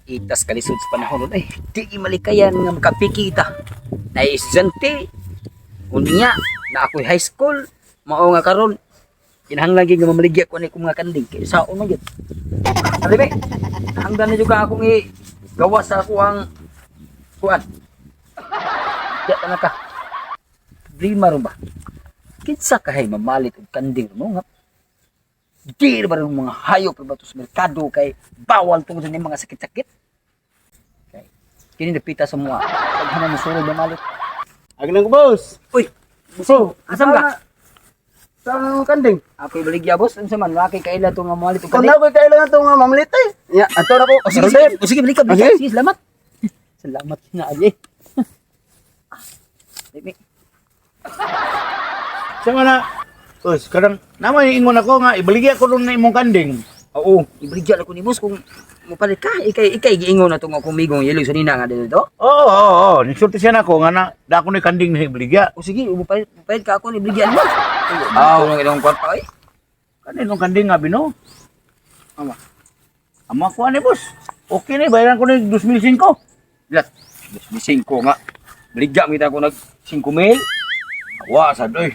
Itas kalisod sa panahon nun eh. Di malikayan nga makapiki ta. Naestudyante. Unya, na ako'y high school. Mao nga karon kinahanglan gyud nga mamaligya ko ani akong mga kanding kay saon man gyud. Sabi, hanggan na jud ka akong i gawa sa ako ang kuan. Diya ta na ka. Problema ron ba? Kinsa kahay mamalit og kanding mo nga di ba rin mga hayop ba to sa merkado kay bawal tungod sa mga sakit-sakit. Kay kini napita sa mga paghanan mo sulod mamalit. Agnan ko, boss. Uy, So, asam ka? Sa kanding. Ako'y baligya, boss. Unsa man waki kaila to nga mamalit og Kung kanding? na ko kailangan itong mamalit eh. Ya, ato na ko. O sige, sige, o, sige, balik ka, balik ka. Sige, salamat. Salamat na ali. Limi. Sa mga na, boss, karang naman ingon ako nga ibaligya ko ron na imong kanding. Oo, ibaligya lang ko ni boss kung mopalit ka. Ikay ikay giingon na to nga kumigong yelo sa nina nga dito. Oo, oo, oo. Nisulti siya nako nga na dako ni kanding na ibaligya. O sige, mopalit ka ako ni ibaligya mo. Ah. Ah, uh, ilong kwarta oy. Kaninong kanding nga bino? Ama. Ama ko ani, boss. Okay ni bayaran ko ni 2005. Lat. 2005 nga. Baligya mo kita ko nag 5 mil. Awa sad oy.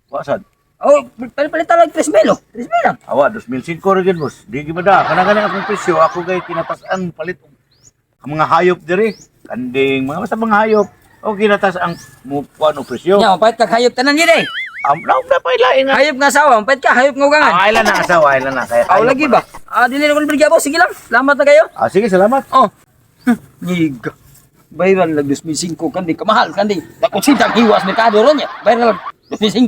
Wa sad. Oh, palit-palit lang 3 mil oh. 3 mil lang. Awa 2005 ra gyud, boss. Di gyud ba kana gani akong presyo ako kay kinatas-an palit og ang mga hayop diri. Kanding, mga basta mga hayop. O kinatas ang mo kuan og presyo. Nya, palit kag hayop tanan yun eh. Am laom na pa ilain nga. Hayop nga asawa, palit ka hayop nga ugangan. Ah, ila na asawa, ila na kaya. Aw lagi ba? Ah, dili na ko baligya, boss. Sige lang. Salamat na kayo. Ah, sige, salamat. Oh. Ngiga. Bayran lang 2005 kandi kamahal kandi. Nakusita ang hiwas merkado ron niya. Bayran lang 2005.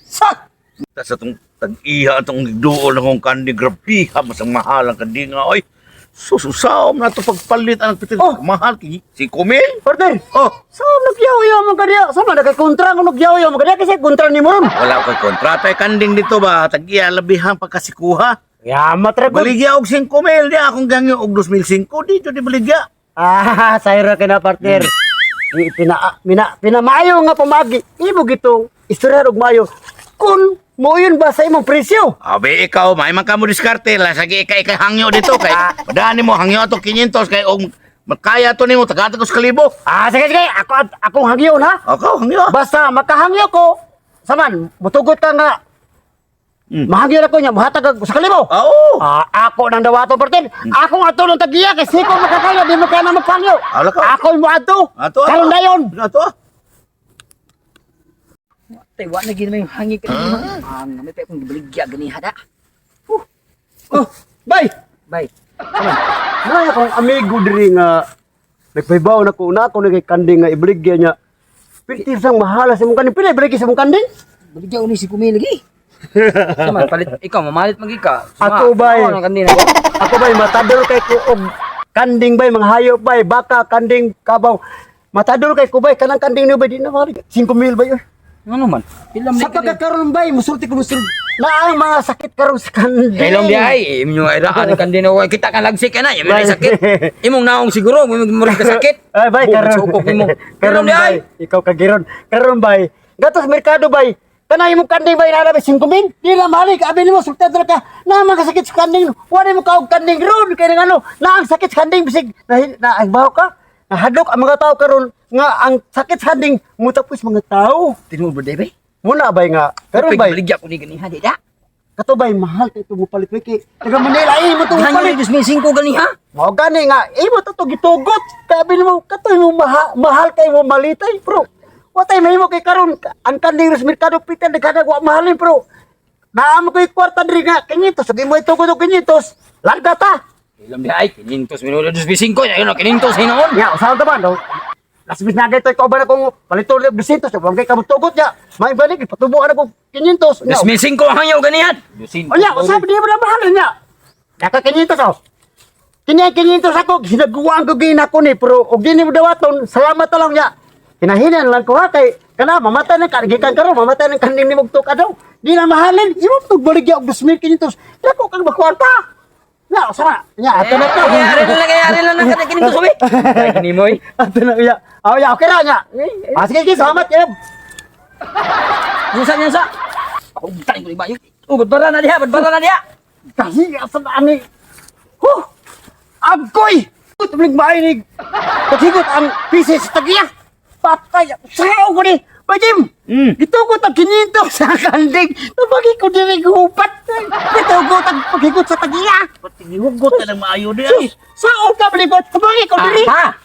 Sak. Ta sa tong tag-iha atong gigduol akong kandi grabe ha mas ang mahal ang kandi nga oy. Sususaom na to pagpalit ang pitil. Oh. Mahal kay si Kumil. Partner, Oh, so nagyaw-yaw man kaniya. Sa man nagay kontra kung nagyaw-yaw man kaniya kasi kontra ni mo ron. Wala koy kontrata ay kanding dito ba tag-iha labihan pagkasikuha. Yamat ra gud. Baligya og 5 mil di akong gangyo og 2005 dito di baligya. Ah, sayro ka na, partner. Di pina mina pinamaayo nga pamagi. Imo gito istorya og maayo. Kun moyon ba sa imong presyo? Abe ikaw may man ka mo diskarte la sige ikay ikay hangyo dito kay padani mo hangyo ato 500 kay og makaya to nimo tagatag og kalibo. Ah, sige sige, ako akong hangyon ha. Ako hangyo. Basta makahangyo ko, saman, mutugot ka nga. Mahangyo na ko niya, muhatag ka sa kalibo. Oo. Ah, ako nang dawato, partner. Akong ato ng tagiya kay siko makakaya di mo kaya na magpangyo. Ala ka. Ako mo ato. Ato, ato. Karon dayon. Ato. Ah. Tay wa na gid may hangi ka huh? Ang may pa akong gibaligya gani hada. Oh, bye. Bye. Nay akong amigo diri nga nagpaybaw na ko na ako nagay kanding nga ibaligya niya. Pwede sang mahala sa imong kanding. Pila ibaligya sa imong kanding? Baligya uni si Kumil lagi. Sama palit ikaw mamalit magi ka. Ako, bay. Ako kanding ako. Ako bay matadol kay ko og kanding bay, mga hayop bay, baka, kanding, kabaw. Matadol kay ko bay kanang kanding niyo bay di na mahal. 5 mil bay. Oy. Ano man? Pila man Sa pagkakaroon bay, musulti ko musul. Na ang mga sakit karon sa kanding. Helong di ay, inyo ay raan ang kanding ako. Kita ka lagsik ka na, yung may sakit. Imong naong siguro, mo mo ka sakit. Ay, bay, karon. Sukok nimo. Karon Karon di ay. bay, ikaw kagiron. Karon bay, gatos merkado bay. Kana imong kanding bay na bay 5 mil. Di na malik, abi nimo sultan ka. Na mga sakit sa kanding. Wala mo kaog kanding ron kay nang ano, na ang sakit sa kanding bisig na, na ay baho ka. Nahadlok ang mga tao karon nga ang sakit sa kanding mutapos mga tao. Tinuod ba bay? Muna bay nga. Karon bay, Baligya ko ni ganiha di da. kato bay mahal kay ito mo palit bay kay taga Manila ay mo to Ganyan palit. ni 2005 ganiha. Mao gani nga imo to to gitugot. Kabi nimo katoy mo mahal kay mo malitay, bro. Watay mahimo kay karon ang kanding sa merkado pitan naghadag wa mahalin, bro. Naa mo koy kwarta diri nga 500 ug imo itugot og 500. Larga ta. Ilam di ay, 500 minuto 2005, ayun 500 hinoon. Nya usahan ta ba no? Las bis nagay toy kauban akong palito og 200 ug kay kamutugot nya. May balik patubuan ako 500. Nya. 2005 ang hangyaw ganihan. Onya, usab di mo na mahalin nya. Naka 500 oh. Kini 500 ako, ginaguwaan ko gina ko ni pero og dili mo dawaton, salamat na lang nya. Hinahinan lang ko ha kay kana mamatay ng kan gikan karon mamatay ng kanding ni mugtuk adaw. Di na mahalin, imo tug baligya og 2500. Dako kang makwarta. Nya, usara. Nya, ato na to. Eh, ari na lang, ari na lang kada 500 ubi. Ay kini mo. Ato na iya. Oh, ya, okay ra nya. Ah, sige, sige, salamat. Yeb. Yusa yusa. Ako butang ko iba. Oh, badbara na diha, badbara na diha. Kasi asa ani. Huh. Agoy! Tumlig mainig. Paghigot ang pisi sa tagiya. Patay. Sao ko ni. Bajim! Gitugot ang 500 sa kanding. Tabagi ko diri gupat. Gitugot ang paghigot sa tagiya. Pati gihugot na ng maayo di ay. Sus! Sao ka malikot? Tabagi ko diri. Aha!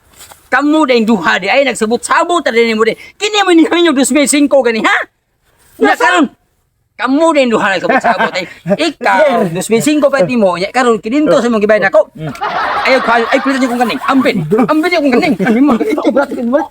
Kamu dayng duha di ay nagsabot-sabot ta din mo di. Kini mo ninyo 2005 gani ha? Nya karon kamu dayng duha nagsabot-sabot ay. Ikaw 2005 pa timo nya karon kininto sa imong gibayad nako. Ayaw ka ay pilitan niyo kong kaning. Ambin. Ambin niyo kong kaning. Ambin mo.